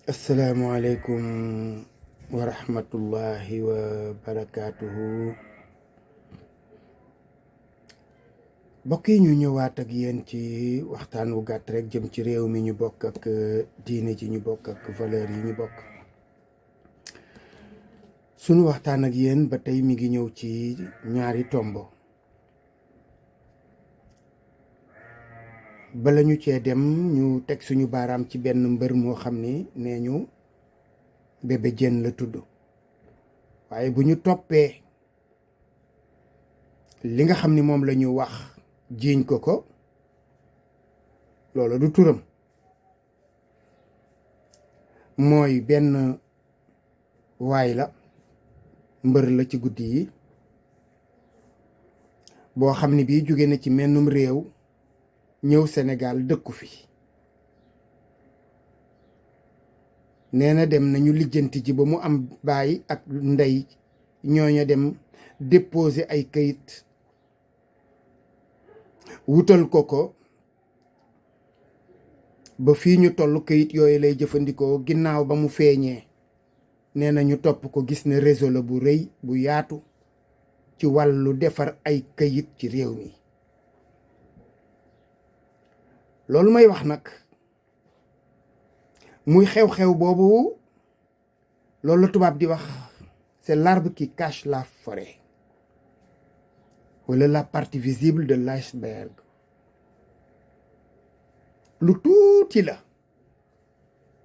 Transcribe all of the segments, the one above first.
asalaamualeykum wa rahmatullahi wa barakaatuhu. mbokk yi ñu ñëwaat ak yéen ci waxtaan wu gàtt rek jëm ci réew mi ñu bokk ak diine ji ñu bokk ak valeur yi ñu bokk. sunu waxtaan ak yéen ba tey mi ngi ñëw ci ñaari tombo. bala ñu cee dem ñu teg suñu baaraam ci benn mbër moo xam ni nee ñu Bébé Diène la tudd, waaye bu ñu toppee li nga xam ni moom la ñu wax jiiñ ko loolu du turam. mooy benn waay la, mbër la ci guddi yi boo xam ni bii jóge na ci mennum réew ñëw Sénégal dëkku fi. nee na dem nañu lijjanti ji ba mu am baay ak ndey, ñooña dem déposer ay kayit wutal ko ba fii ñu toll kayit yooyu lay jëfandikoo. ginnaaw ba mu feeñee nee na ñu topp ko, gis ne réseau la bu rëy bu yaatu ci wàllu defar ay kayit ci réew mi. loolu may wax nag muy xew-xew boobu, loolu la tubaab di wax c'est l'arbre qui cache la forêt, wala la partie visible de l'iceberg. lu tuuti la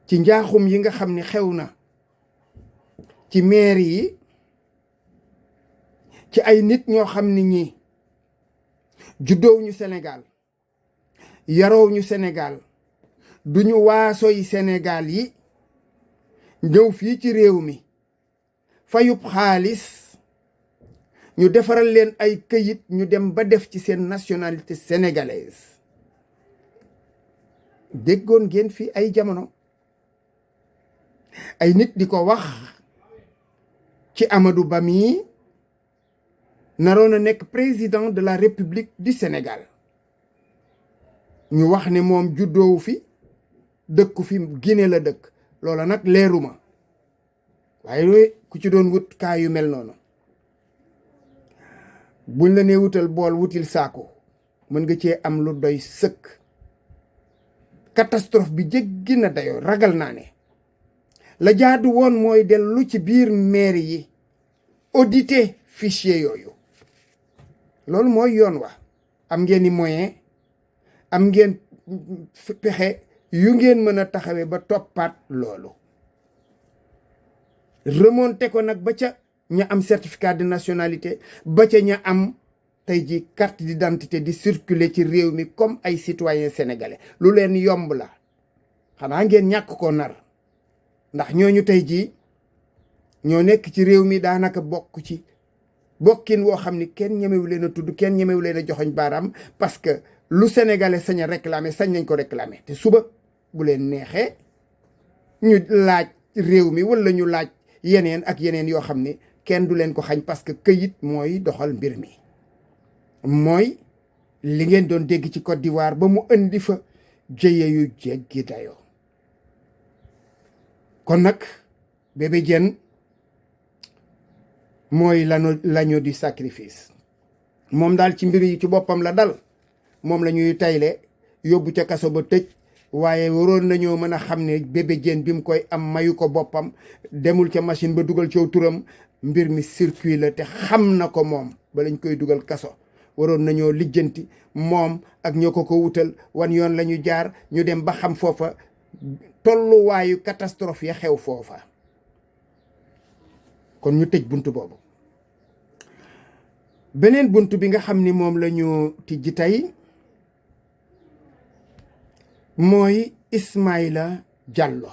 ci njaaxum yi nga xam ni xew na ci maire yi, ci ay nit ñoo xam ni ñi juddoow ñu Sénégal, yaroow ñu Sénégal, duñu waasoy Sénégal yi, ñëw fii ci réew mi fayub xaalis ñu defaral leen ay këyit, ñu dem ba def ci seen nationalité sénégalaise. déggoon ngeen fi ay jamono ay nit di ko wax ci Amadou Ba mi naroon a nekk président de la République du Sénégal. ñu wax ne moom juddoowu fi, dëkku fi, Guinée la dëkk. loola nag leeruma, waaye ku ci doon wut kaa yu mel noonu, buñ la nee wutal bool wutil saako, mën nga cee am lu doy sëkk. catastrophe bi jéggi na dayoo. ragal naa ne la jaadu woon mooy dellu ci biir mairie yi auditer fichier yooyu. loolu mooy yoon wa. am ngeen ni moyen, am ngeen pexe yu ngeen mën a taxawee ba toppaat loolu, remonté ko nag ba ca ña am certificat de nationalité, ba ca ña am tey ji carte d'identité di circuler ci réew mi comme ay citoyens sénégalais. lu leen yomb la, xanaa ngeen ñàkk ko nar, ndax ñooñu tey ji ñoo nekk ci réew mi daanaka bokk ci bokkin woo xam ni kenn ñemewu leen a tudd, kenn ñemewu leen a joxoñ baaraam, parce que lu sénégalais sañ a réclamer sañ nañ ko réclamer. te suba bu leen neexee ñu laaj réew mi wala ñu laaj yeneen ak yeneen yoo xam ni kenn du leen ko xañ, parce que këyit mooy doxal mbir mi. mooy li ngeen doon dégg ci Côte d'Ivoire ba mu indi fa jëye yu jéggi dayoo. kon nag Bébé Diène mooy l'agneau du sacrifice. moom daal ci mbir yi ci boppam la dal, moom la ñuy tayle yóbbu ca kaso ba tëj. waaye waroon nañoo mën a xam ne Bébé Diène bi mu koy am mayu ko boppam, demul ca machine ba dugal ci turam, mbir mi circuit la te xam na ko moom ba lañ koy dugal kaso. waroon nañoo lijjanti moom ak ñoo ko wutal wan yoon la ñu jaar, ñu dem ba xam foofa tolluwaayu catastrophe ya xew foofa. kon ñu tëj bunt boobu. beneen bunt bi nga xam ni moom la ñu tijji tey mooy Ismaïla Diallo.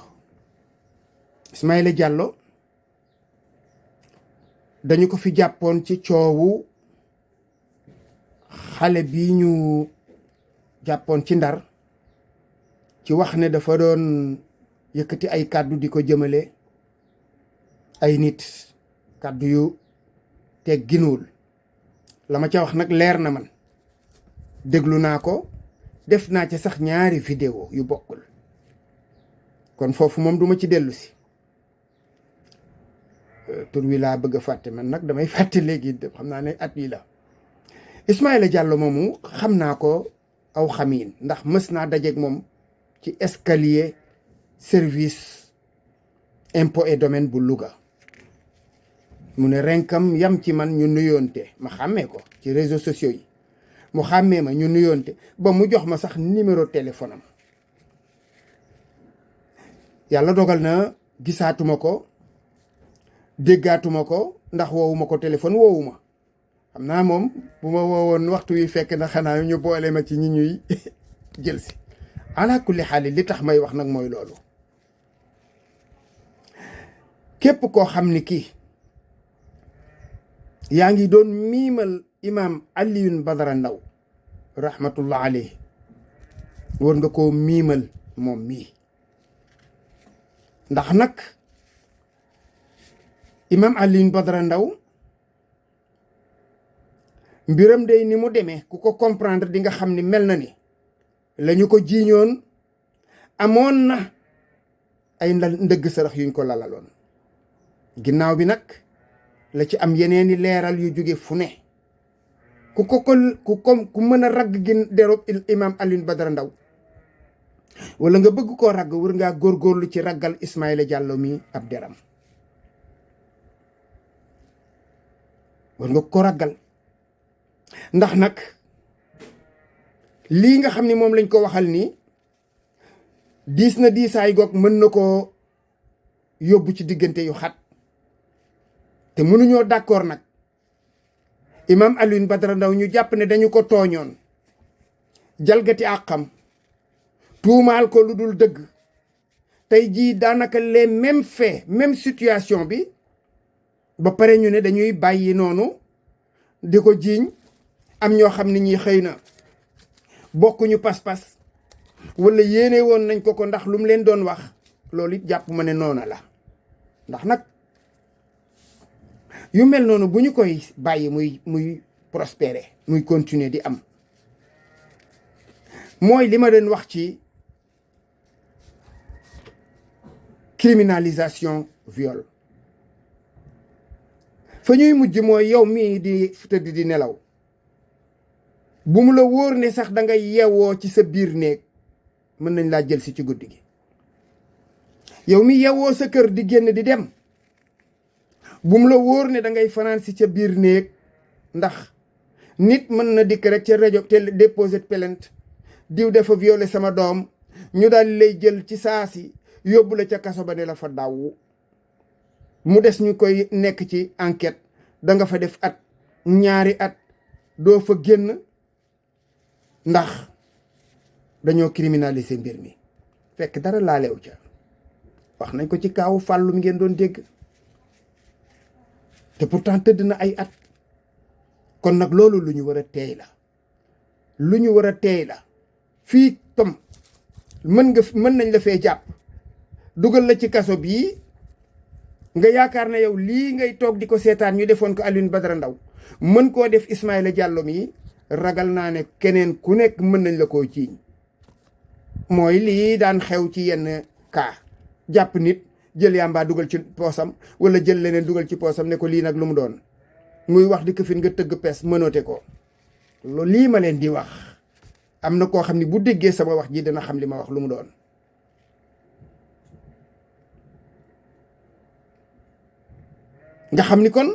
Ismaïla Diallo dañu ko fi jàppoon ci coowu xale bi ñu jàppoon ci Ndar, ci wax ne dafa doon yëkkati ay kàddu di ko jëmale ay nit, kàddu yu tegginuwul. la ma ca wax nag leer na man, déglu naa ko, def naa ci sax ñaari vidéo yu bokkul. kon foofu moom duma ci dellu si tur wi laa bëgg a fàtte man nag damay fàtte léegi xam naa ne at yi la Ismaïla Diallo moomu xam naa ko aw xamiin ndax mës naa dajeeg moom ci escalier service impôt et domaine bu Louga mu ne renkam yam ci man ñu nuyoonte ma xàmmee ko ci réseaux sociaux yi mu xàmmee ma ñu nuyoonte ba mu jox ma sax numéro téléphone am yàlla dogal na gisaatuma ko déggaatuma ko ndax woowuma ko téléphone woowuma xam naa moom bu ma woowoon waxtu wi fekk na xanaa ñu boole ma ci ñi ñuy jël si ala kulli xaali li tax may wax nag mooy loolu képp koo xam ni kii yaa ngi doon miimal imaam Alioune Badara Ndao rahmatullah alayhi war nga koo miimal moom mii ndax nag imaam Alioune Badara Ndao mbiram day ni mu demee ku ko comprendre di nga xam ni mel na ni lañu ko jiiñoon amoon na ay ndëgg sërëx yuñ ko lalaloon ginnaaw bi nag la ci am yeneeni leeral yu jóge fu ne ku mën a ragg gi derub imam Alioune Badara Ndao wala nga bëgg koo ragg war ngaa góorgóorlu ci raggal Ismaïla Diallo mi ab deram war nga ko raggal ndax nag lii nga xam ni moom lañ ko waxal ni diis na diisaay goog mën na koo yóbbu ci diggante yu xat te mënuñoo d'accord nag imam Alioune Badara Ndao ñu jàpp ne dañu ko tooñoon jalgati àqam tuumaal ko lu dul dëgg tey jii daanaka les mêmes faits même situation bi ba pare ñu ne dañuy bàyyi noonu di ko jiiñ am ñoo xam ne ñi xëy na bokkuñu pas-pas wala yéene woon nañ ko ndax lu mu leen doon wax loolu it jàpp ma ne noona la ndax nag yu mel noonu bu ñu koy bàyyi muy prospérer muy continuer di am mooy li ma doon wax ci criminalisation viol fa ñuy mujj mooy yow mii di tëdd di nelaw bu mu la wóor ne sax da ngay yewwoo ci sa biir néeg mën nañ laa jël si ci guddi gi yow mi yewwoo sa kër di génn di dem bu mu la wóor ne da ngay fanaan si ca biir néeg ndax nit mën na dikk rek ca rajo te déposer plainte diw dafa violé sama doom ñu daal lay jël ci saa si yóbbu la ca kaso ba ne la fa daw mu des ñu koy nekk ci enquête da nga fa def at ñaari at doo fa génn ndax dañoo criminaliser mbir mi fekk dara laalew ca wax nañ ko ci kaawu fàllu mi ngeen doon dégg te pourtant tëdd na ay at kon nag loolu lu ñu war a teey la lu ñu war a teey la fii tom mën nañ la fee jàpp dugal la ci kaso bii nga yaakaar ne yow lii ngay toog di ko seetaan ñu defoon ko Alioune Badara Ndao mën koo def Ismaïla Diallo mi ragal naa ne keneen ku nekk mën nañ la koo jiiñ mooy lii daan xew ci yenn cas jàpp nit jël yàmbaa dugal ci poosam wala jël leneen dugal ci poosam ne ko lii nag lu mu doon muy wax di këfin nga tëgg pes mënoote ko loolu lii ma leen di wax am na koo xam ne bu déggee sama wax ji dana xam li ma wax lu mu doon nga xam ni kon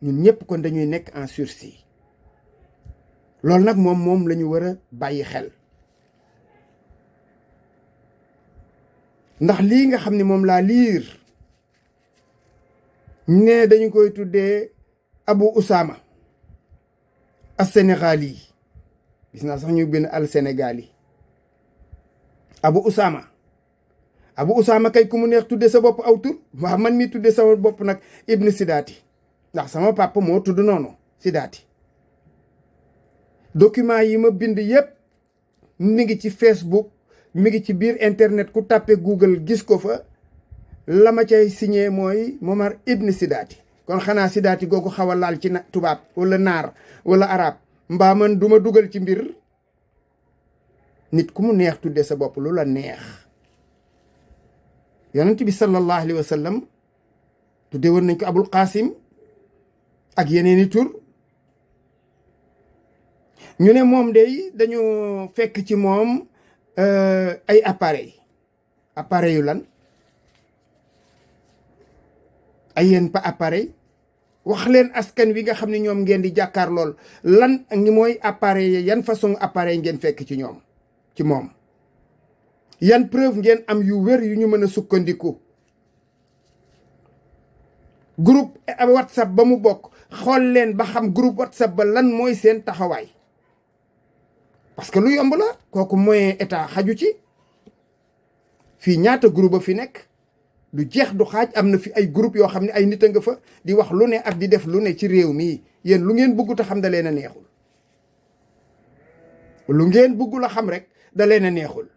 ñun ñëpp kon dañuy nekk en sursis loolu nag moom la ñu war a bàyyi xel ndax lii nga xam ne moom laa liir ne dañu koy tuddee Abu Usaama as Sénégali yi gis naa sax ñu bind al Sénégali Abu Usaama kay ku mu neex tudde sa bopp aw tur waaw man mi tudde sama bopp nag Ibn Sidaati ndax sama papa moo tudd noonu Sidaati document yi ma bind yépp mi ngi ci Facebook mi ngi ci biir internet ku tàppe Google gis ko fa la ma cay signé mooy Momar Ibn Sidaati kon xanaa Sidaati googu xaw a laal ci tubaab wala naar wala arab mbaa man duma dugal ci mbir nit ku mu neex tudde sa bopp lu la neex yonent bi sallallahu alayhi wa sallam tudde woon nañ ko Abul Qasim ak yeneeni tur. ñu ne moom day dañu fekk ci moom ay appareil yu lan ay yéen pa appareil wax leen askan wi nga xam ne ñoom ngeen di jàkkaar lool lan ngi mooy appareil yan façon appareil ngeen fekk ci ñoom ci moom yan preuve ngeen am yu wér yu ñu mën a sukkandiku. groupe WhatsApp ba mu bokk xool leen ba xam groupe WhatsApp ba lan mooy seen taxawaay parce que lu yomb la kooku moyen état xaju ci. fii ñaata groupe a fi nekk du jeex du xaaj am na fi ay groupe yoo xam ne ay nit a nga fa di wax lu ne ak di def lu ne ci réew mi yéen lu ngeen bëggu ta xam da leen a neexul. lu ngeen bëggu la xam rek da leen a neexul.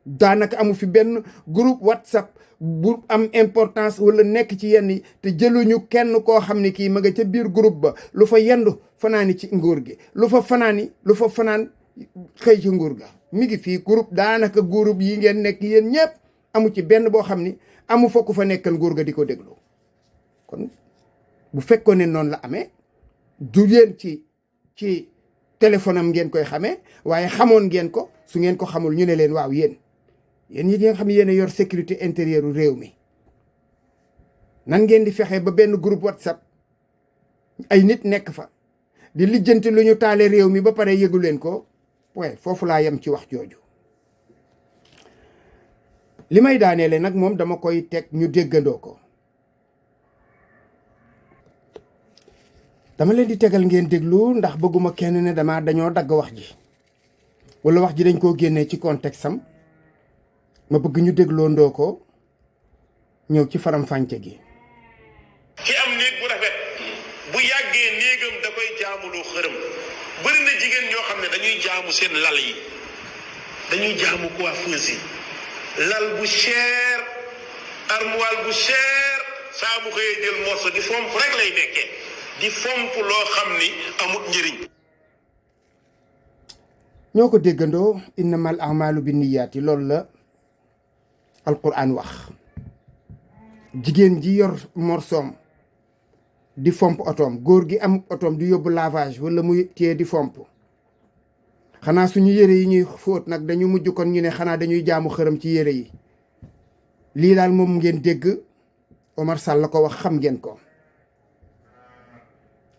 daanaka amu fi benn groupe WhatsApp bu am importance wala nekk ci yenn yi te jëluñu kenn koo xam ne kii ma nga ca biir groupe ba lu fa yendu fanaani ci nguur gi lu fa fanaan xëy ci nguur ga. mi ngi fii groupe daanaka groupe yi ngeen nekk yéen ñëpp amu ci benn boo xam ni amu fa ku fa nekkal nguur ga di ko déglu. kon bu fekkoon ne noonu la amee du yéen ci téléphone am ngeen koy xamee waaye xamoon ngeen ko su ngeen ko xamul ñu ne leen waaw yéen ñi nga xam ne yéen a yor sécurité intérieure réew mi nan ngeen di fexe ba benn groupe WhatsApp ay nit nekk fa di lijjanti lu ñu taale réew mi ba pare yëgu leen ko. waaye foofu laa yem ci wax jooju. li may daaneele nag moom dama koy teg ñu déggandoo ko. dama leen di tegal ngeen déglu ndax bëgguma kenn ne dañoo dagg wax ji wala wax ji dañ koo génnee ci contexte am ma bëgg ñu dégloo ndoo ko ñëw ci faram-fàcce gi. ki am néeg bu rafet bu yàggee néegam da koy jaamuloo xërëm. bëri na jigéen ñoo xam ne dañuy jaamu seen lal yi dañuy jaamu coiffeuse yi lal bu cher armoire bu cher saa bu xëyee jël morso di fomp rek lay nekkee di fomp loo xam ni amut njëriñ. ñoo ko déggandoo innamal a'maalu binniyaati loolu la alquran wax. jigéen ji yor morsoom di fomp otoom góor gi am otoom di yóbbu lavage wala muy téye di fomp xanaa suñu yére yi ñuy fóot nag dañu mujj kon ñu ne xanaa dañuy jaamu xërëm ci yére yi. lii daal moom ngeen dégg Omar Sall la ko wax xam ngeen ko.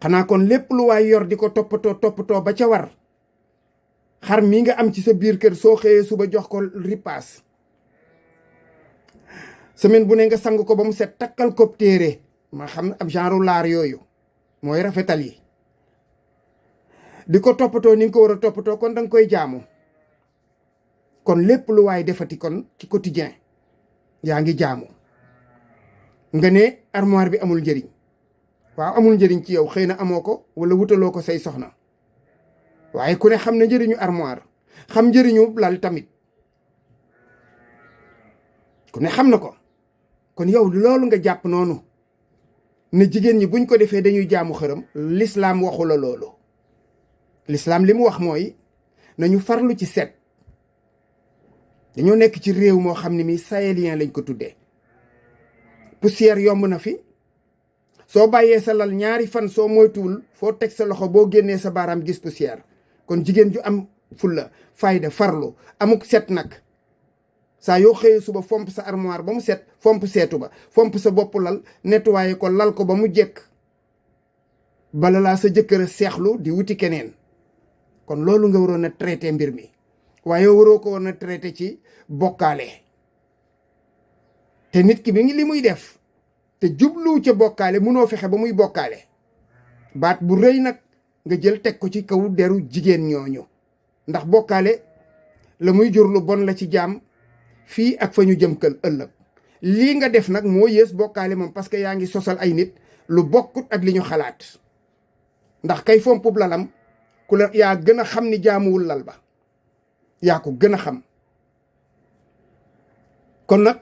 xanaa kon lépp lu waay yor di ko toppatoo ba ca war xar mi nga am ci sa biir kër soo xëyee suba jox ko ripaas semaine bu ne nga sang ko ba mu set takkal ko téere ma xam ab genre laar yooyu mooy rafetal yi di ko toppatoo ni nga ko war a toppatoo kon danga koy jaamu. kon lépp lu waay defati kon ci quotidien yaa ngi jaamu. nga ne armoire bi amul njëriñ waaw amul njëriñ ci yow xëy na amoo ko wala wutaloo ko say soxna waaye ku ne xam na njëriñu armoire xam njëriñu lal tamit ku ne xam na ko. kon yow loolu nga jàpp noonu ne jigéen ñi buñ ko defee dañuy jaamu xërëm l'islam waxu la loolu. l'islam li mu wax mooy nañu farlu ci set. dañoo nekk ci réew moo xam ne mi sahélien lañ ko tuddee poussière yomb na fi soo bàyyee sa lal ñaari fan soo moytuwul foo teg sa loxo boo génnee sa baaraam gis poussière. kon jigéen ju am fulla fayda farlu amuk set nag saa yoo xëyee suba fomp sa armoire ba mu set fomp seetu ba fomp sa bopp lal nettoyé ko lal ko ba mu jekk bala laa sa jëkkër a seexlu di wuti keneen. kon loolu nga waroon a traité mbir mi waaye waroo ko woon a traité ci bokkaale. te nit ki mi ngi li muy def te jublu ca bokkaale munoo fexe ba muy bokkaale. baat bu rëy nag nga jël teg ko ci kaw deru jigéen ñooñu ndax bokkaale la muy jur lu bon la ci jaam fii ak fa ñu jëm kël ëllëg. lii nga def nag moo yées bokkaale moom parce que yaa ngi sosal ay nit lu bokkut ak li ñu xalaat. ndax kay fompub lalam ku la yaa gën a xam ni jaamuwul lal ba yaa ko gën a xam. kon nag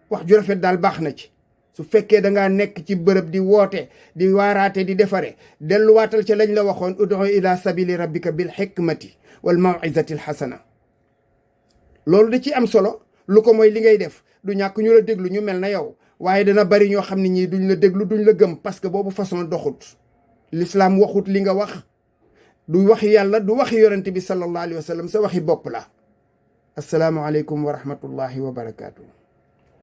wax ju rafet daal baax na ci su fekkee dangaa nekk ci bërëb di woote di waaraate di defare delluwaatal ca lañ la waxoon ud'u ila sabili rabbika bil hikmati wal maw'izati al hasana. loolu da ci am solo lu ko mooy li ngay def du ñàkk ñu la déglu ñu mel na yow waaye dana bari ñoo xam ne ñii duñ la déglu duñ la gëm parce que boobu façon doxut l'islam waxut li nga wax du waxi yàlla du waxi yonente bi sallallahu alayhi wa sallam sa waxi bopp la assalaamu aleykum wa rahmatullahi wa barakaatu.